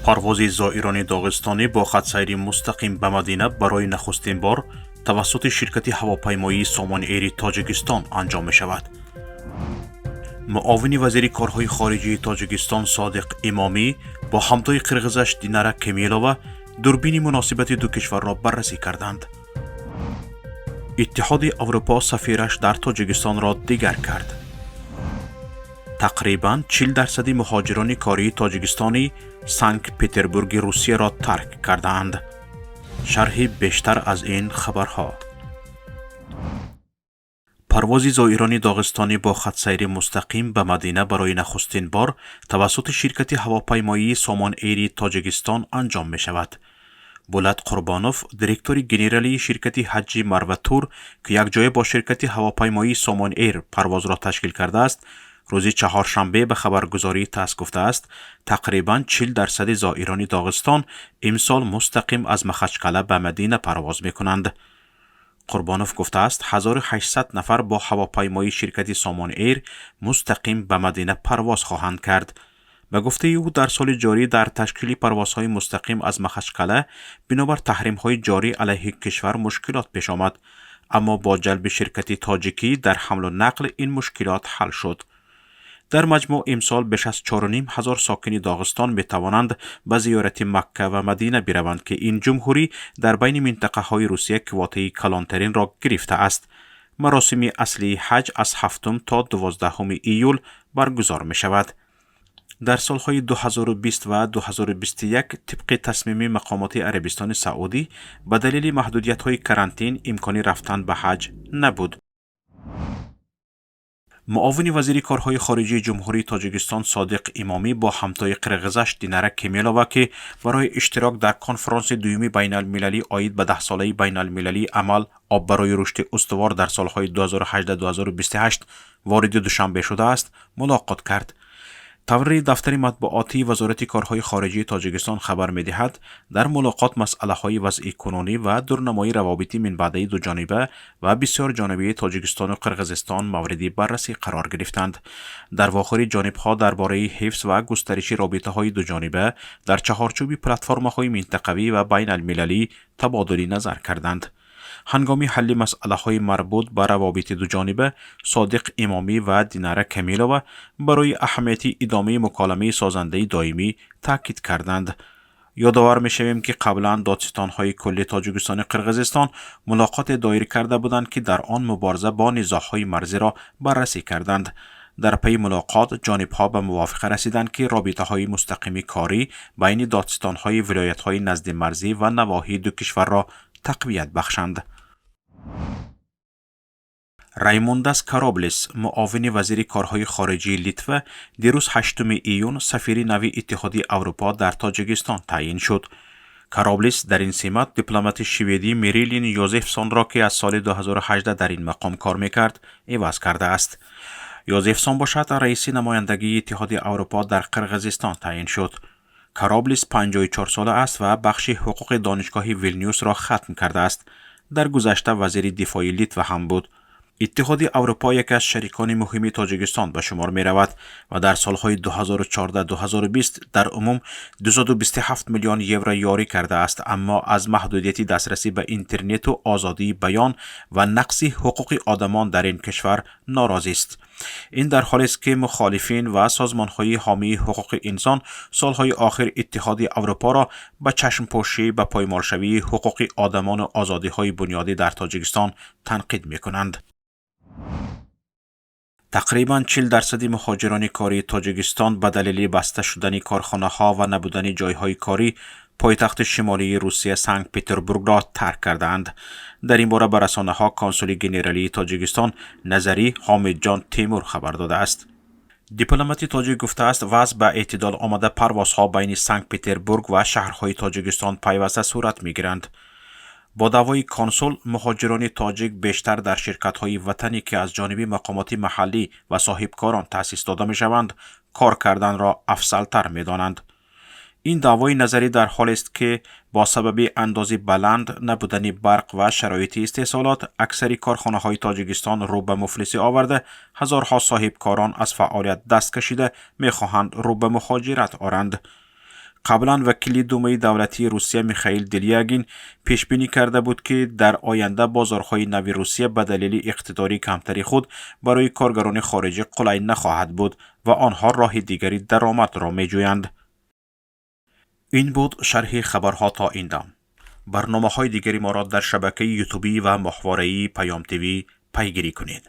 Парвози зоирони доғистонӣ бо хатсайри мустақим ба Мадина барои нахустин бор тавассути ширкати ҳавопаймоии Сомон Эйри Тоҷикистон анҷом мешавад. Муовини вазири корҳои хориҷии Тоҷикистон Содиқ Имомӣ бо ҳамтои қирғизаш Динара Кемилова дурбини муносибати ду кишварро баррасӣ карданд. Иттиҳоди Аврупо сафираш дар Тоҷикистонро дигар кард. Тақрибан 40 дарсади муҳоҷирони кории тоҷикистонӣ Санкт Петербурги Русияро тарк кардаанд. Шарҳи бештар аз ин хабарҳо. Парвози зоирони доғистонӣ бо хатсайри мустақим ба Мадина барои нахустин бор тавассути ширкати ҳавопаймоии Сомон Эйри Тоҷикистон анҷом мешавад. Булат Қурбонов, директори генералии ширкати ҳаҷҷи Марватур, ки якҷоя бо ширкати ҳавопаймоии Сомон Эйр парвозро ташкил кардааст, рӯзи чаҳоршанбе ба хабаргузории ТАСС гуфтааст, тақрибан 40 дарсади зоирони Доғистон имсол мустақим аз Махачкала ба Мадина парвоз мекунанд. Қурбонов гуфтааст, 1800 нафар бо ҳавопаймои ширкати Сомон Эйр мустақим ба Мадина парвоз хоҳанд кард. Ба гуфтаи ӯ, дар соли ҷорӣ дар ташкили парвозҳои мустақим аз Махачкала бинобар таҳримҳои ҷорӣ алайҳи кишвар мушкилот пеш омад, аммо бо ҷалби ширкати тоҷикӣ дар ҳамлу нақл ин мушкилот ҳал шуд. Дар маҷмӯъ имсол беш аз 4500 сокини Доғистон метавонанд ба зиёрати Макка ва Мадина бираванд, ки ин ҷумҳурӣ дар байни минтақаҳои Русия квотаи калонтаринро гирифтааст. Маросими аслии ҳаҷ аз 7 то 12 июл баргузор мешавад. Дар солҳои 2020 ва 2021 тибқи тасмими мақомоти Арабистони Саудӣ ба далели маҳдудиятҳои карантин имкони рафтан ба ҳаҷ набуд. Муовини вазири корҳои хориҷии Ҷумҳурии Тоҷикистон Содиқ Имомӣ бо ҳамтои қирғизаш Динара Кемелова, ки барои иштирок дар конфронси дуюми байналмилалӣ оид ба даҳсолаи байналмилалии амал «Об барои рушди устувор» дар солҳои 2018-2028 вориди Душанбе шудааст, мулоқот кард. Таври дафтари матбуотии Вазорати корҳои хориҷии Тоҷикистон хабар медиҳад, дар мулоқот масъалаҳои вазъи кунунӣ ва дурнамои равобити минбаъдаи дуҷониба ва бисёрҷонибии Тоҷикистону Қирғизистон мавриди баррасӣ қарор гирифтанд. Дар вохӯрӣ ҷонибҳо дар бораи ҳифз ва густариши робитаҳои дуҷониба дар чаҳорчӯби платформаҳои минтақавӣ ва байналмилалӣ табодули назар карданд. Ҳангоми ҳалли масъалаҳои марбут ба равобити дуҷониба Содиқ Имомӣ ва Динара Камилова барои аҳамияти идомаи муколамаи созандаи доимӣ таъкид карданд. Ёдовар мешавем, ки қаблан додситонҳои кулли Тоҷикистони Қирғизистон мулоқоте доир карда буданд, ки дар он мубориза бо низоъҳои марзиро баррасӣ карданд. Дар пайи мулоқот ҷонибҳо ба мувофиқа расиданд, ки робитаҳои мустақими корӣ байни додситонҳои вилоятҳои наздимарзӣ ва навоҳии ду кишварро тақвият бахшанд. Раймундас Кароблис, муовини вазири корҳои хориҷии Литва, дирӯз, 8 июн, сафири нави Иттиҳоди Аврупо дар Тоҷикистон таъйин шуд. Кароблис дар ин симат дипломати шведӣ Мерилин Йозефсонро, ки аз соли 2018 дар ин мақом кор мекард, иваз кардааст. Йозефсон бошад, раиси намояндагии Иттиҳоди Аврупо дар Қирғизистон таъйин шуд. Кароблис 54 сола аст ва бахши ҳуқуқи Донишгоҳи Вилнюсро хатм кардааст. Дар гузашта вазири дифои Литва ҳам буд. Иттиҳоди Аврупо яке аз шарикони муҳими Тоҷикистон ба шумор меравад ва дар солҳои 2014-2020 дар умум 227 миллион евро ёрӣ кардааст, аммо аз маҳдудияти дастрасӣ ба интернету озодии баён ва нақзи ҳуқуқи одамон дар ин кишвар норозист. Ин дар ҳолест, ки мухолифин ва созмонҳои ҳомии ҳуқуқи инсон солҳои охир Иттиҳоди Аврупоро ба чашмпӯшӣ ба поймолшавии ҳуқуқи одамону озодиҳои бунёдӣ дар Тоҷикистон танқид мекунанд. Тақрибан 40 дарсади муҳоҷирони кории Тоҷикистон ба далели баста шудани корхонаҳо ва набудани ҷойҳои корӣ пойтахти шимолии Русия Санкт Петербургро тарк кардаанд. Дар ин бора ба расонаҳо консули генералии Тоҷикистон Назарӣ Ҳомидҷон Темур хабар додааст. Дипломати тоҷик гуфтааст, вазъ ба эътидол омада, парвозҳо байни Санкт Петербург ва шаҳрҳои Тоҷикистон пайваста сурат мегиранд. Бо даъвои консул, муҳоҷирони тоҷик бештар дар ширкатҳои ватанӣ, ки аз ҷониби мақомоти маҳаллӣ ва соҳибкорон таъсис дода мешаванд, кор карданро афзалтар медонанд. Ин даъвои Назарӣ дар ҳолест, ки бо сабаби андози баланд, набудани барқ ва шароити истеҳсолот аксари корхонаҳои Тоҷикистон рӯ ба муфлисӣ оварда, ҳазорҳо соҳибкорон аз фаъолият даст кашида, мехоҳанд рӯ ба муҳоҷират оранд. Қаблан вакили Думаи давлатии Русия Михаил Делягин пешбинӣ карда буд, ки дар оянда бозорҳои нави Русия ба далели иқтидори камтари худ барои коргарони хориҷӣ қулай нахоҳад буд ва онҳо роҳи дигари даромадро меҷӯянд. Ин буд шарҳи хабарҳо то ин дам. Барномаҳои дигари моро дар шабакаи ютубӣ ва моҳвораии Паём ТВ пайгирӣ кунед.